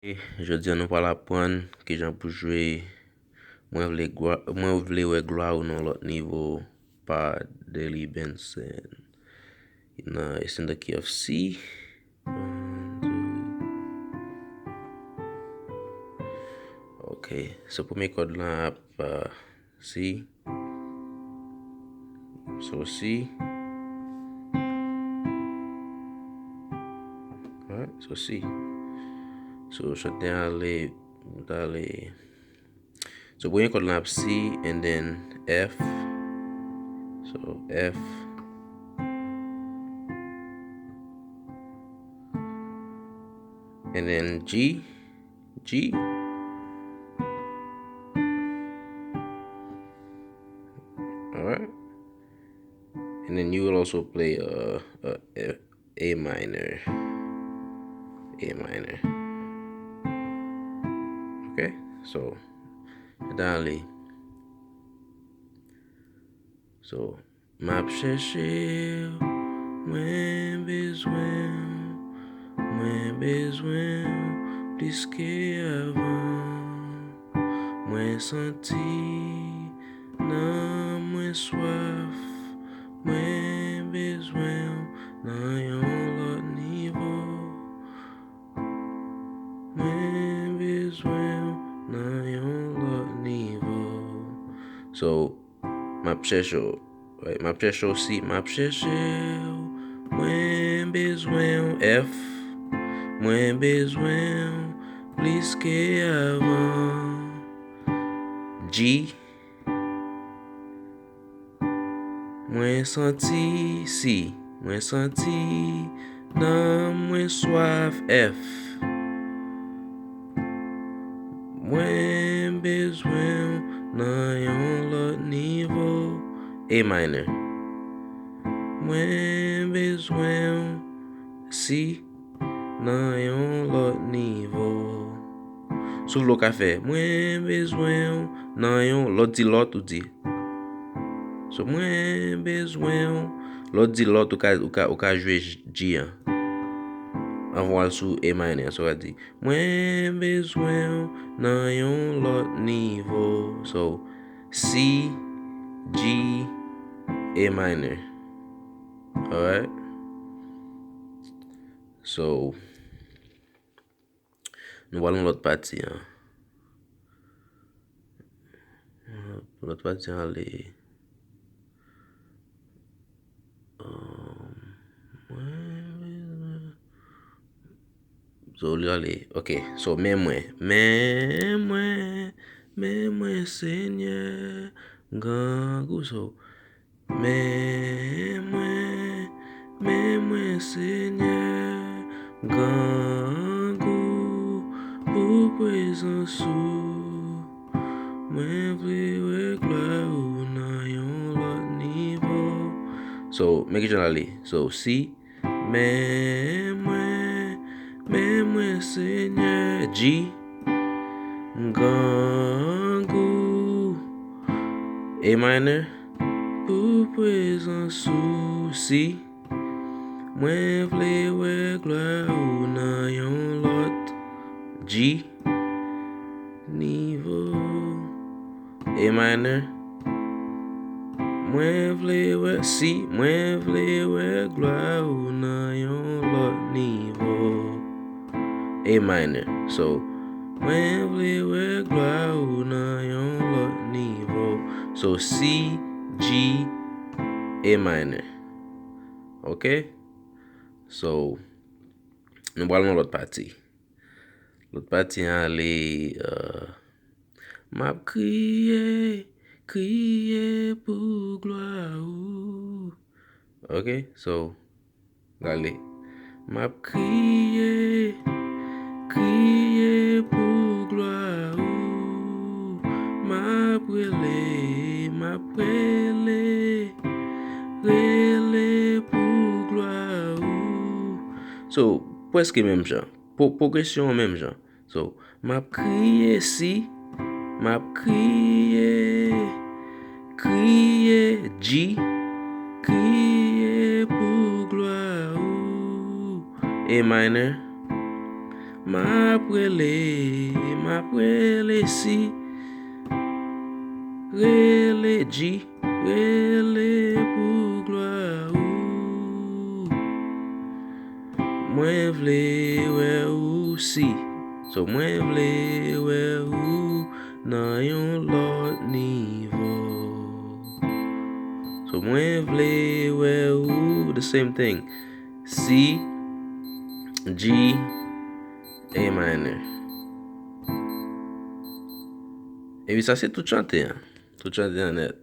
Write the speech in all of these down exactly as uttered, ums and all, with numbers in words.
Jodi a nou pral aprann kijan pou jwe Mwen vle glwa, mwen vle wè glwa ou nan yon lòt nivo pa Delly Benson. Nan, it's in the key of C. One, two. Ok, so premye kòd lan ap uh, C. So C. Alright, so C. So chante ale, ale. So premye kòd lan ap C and then F. So F. And then G. G. Alright. And then you will also play a, a, a, a minor. A minor. Ok? So, dale. So, m ap chèche w, mwen bezwen w, mwen bezwen w plis ke avan. Mwen santi nan mwen swaf, mwen bezwen w nan yon lòt nivo. Mwen bezwen w nan yon lòt nivo. So, m ap chèche w. Right? M ap chèche w si, m ap chèche w. Mwen bezwen w F. Mwen bezwen w plis ke avan. G. Mwen santi si, mwen santi nan mwen swaf F. Mwen bezwen w nan yon lòt nivo. A minor. Mwen bezwen w si nan yon lòt nivo. Si w vle w ka fè, mwen bezwen w nan yon, lè w di lòt, ou di. So, mwen bezwen w, lè w di lòt, ou ka, ou ka, ou ka jwe G an. Anvan w al sou A minor, so w ka di, mwen bezwen w nan yon lòt nivo. So, C, G, A minor. Alright? So, nou pral nan lòt pati an. Lòt pati an ale. Um, mwen, so, li ale. Ok, so, men mwen. Men mwen, men mwen, Senyè, grangou. So, men mwen, men mwen, Senyè, grangou pou prezans ou. Mwen vle wè glwa ou nan yon lòt nivo. So, men kijan l ale. So, si, men mwen, men mwen, Senyè, G, grangou, A minor, pou prezans ou, si. Mwen vle wè glwa ou nan yon lòt G nivo. A minor. Mwen vle wè, si, mwen vle wè glwa ou nan yon lòt nivo. A minor. So, mwen vle wè glwa ou nan yon lòt nivo. So, C, G, A minor. Ok? So, nou pral nan lòt pati. Lòt pati an ale, uh, m ap kriye, kriye pou glwa ou. Ok, so, gade. M ap kriye, kriye pou glwa ou. M ap rele, m ap rele, rele pou glwa ou. So, prèske menm jan. Pwo-, pwogresyon an menm jan. So, m ap kriye si, m ap kriye, kriye G, kriye pou glwa ou. A minor. M ap rele, m ap rele si. Rele G, rele pou glwa ou. Mwen vle wè ou si. So mwen vle wè ou nan yon lòt nivo. So mwen vle wè ou the same thing. C, G, A minor. Epi sa se tout chante an. Tout chante an nèt.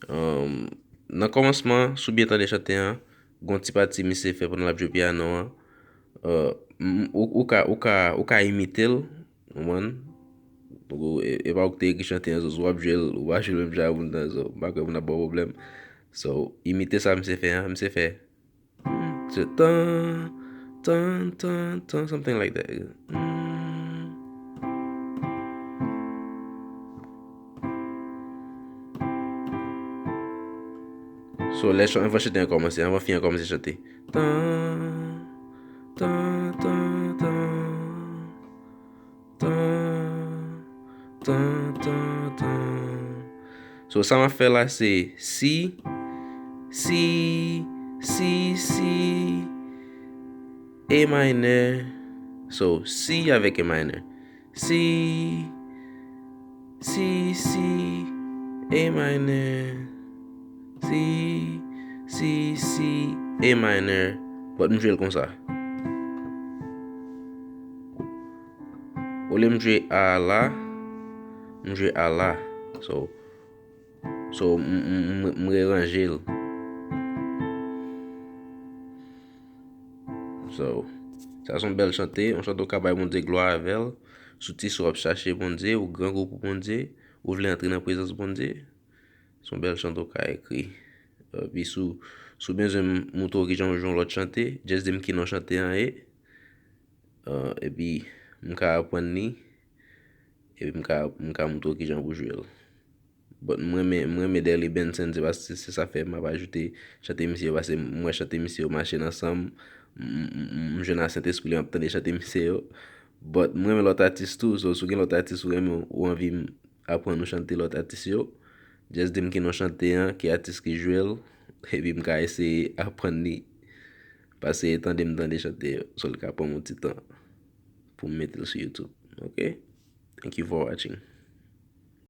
Um, nan kòmansman, si w byen tande chante an, gon ti pati misye fè pandan l ap jwe pyano an. Uh, m- ou, ou ka, ou ka, ou ka imite l, ou konprann? Ou- e, e pa ou ki te ekri chante an, so, si w ap jwe l, ou pa jwe l menm jan ak moun nan, so, m pa kwè moun ap ba w pwoblèm. So, imite sa misye fè an, misye fè. Se tan, tan, tan, tan, something like that. Mm. So, lè chan- anvan chante an kòmanse, anvan fi an kòmanse chante. Tan, tan, tan, tan. Tan, tan, tan, tan. So, sa m ap fè la se si, si, si, si, A minor. So, si avèk A minor. Si, si, si, A minor. Si, si, si, A minor. But m jwe l konsa. Olye m jwe A la, m jwe A la. So, so m, m, m, m reranje l. So, sa se yon bèl chante, yon chante ou ka bay Bondye glwa avè l. Si w ti sou w ap chache Bondye, ou grangou pou Bondye, ou vle antre nan prezans Bondye. Se yon bèl chante ou ka ekri. Epi si w, si w bezwen m montre w kijan w jwe yon lòt chante, just di m ki non chante an ye. Uh, epi m ka aprann li. Epi m ka, m ka montre w kijan pou jwe l. But m renmen, m renmen Delly Benson, se paske se sa fè m ap ajoute chante misye yo, paske m wè chante misye yo mache nan san m, m, m, m, m jwenn ak Sentespri lè m ap tande chante misye yo. But m renmen lòt atis tou, so si w gen lòt atis ou renmen, ou anvi m aprann ou chante lòt atis yo, just di m ki non chante an, ki atis ki jwe l, epi m ka eseye aprann li. Paske tande m tande chante yo, so l ka pran m yon ti tan pou m mete l sou YouTube. Ok? Thank you for watching.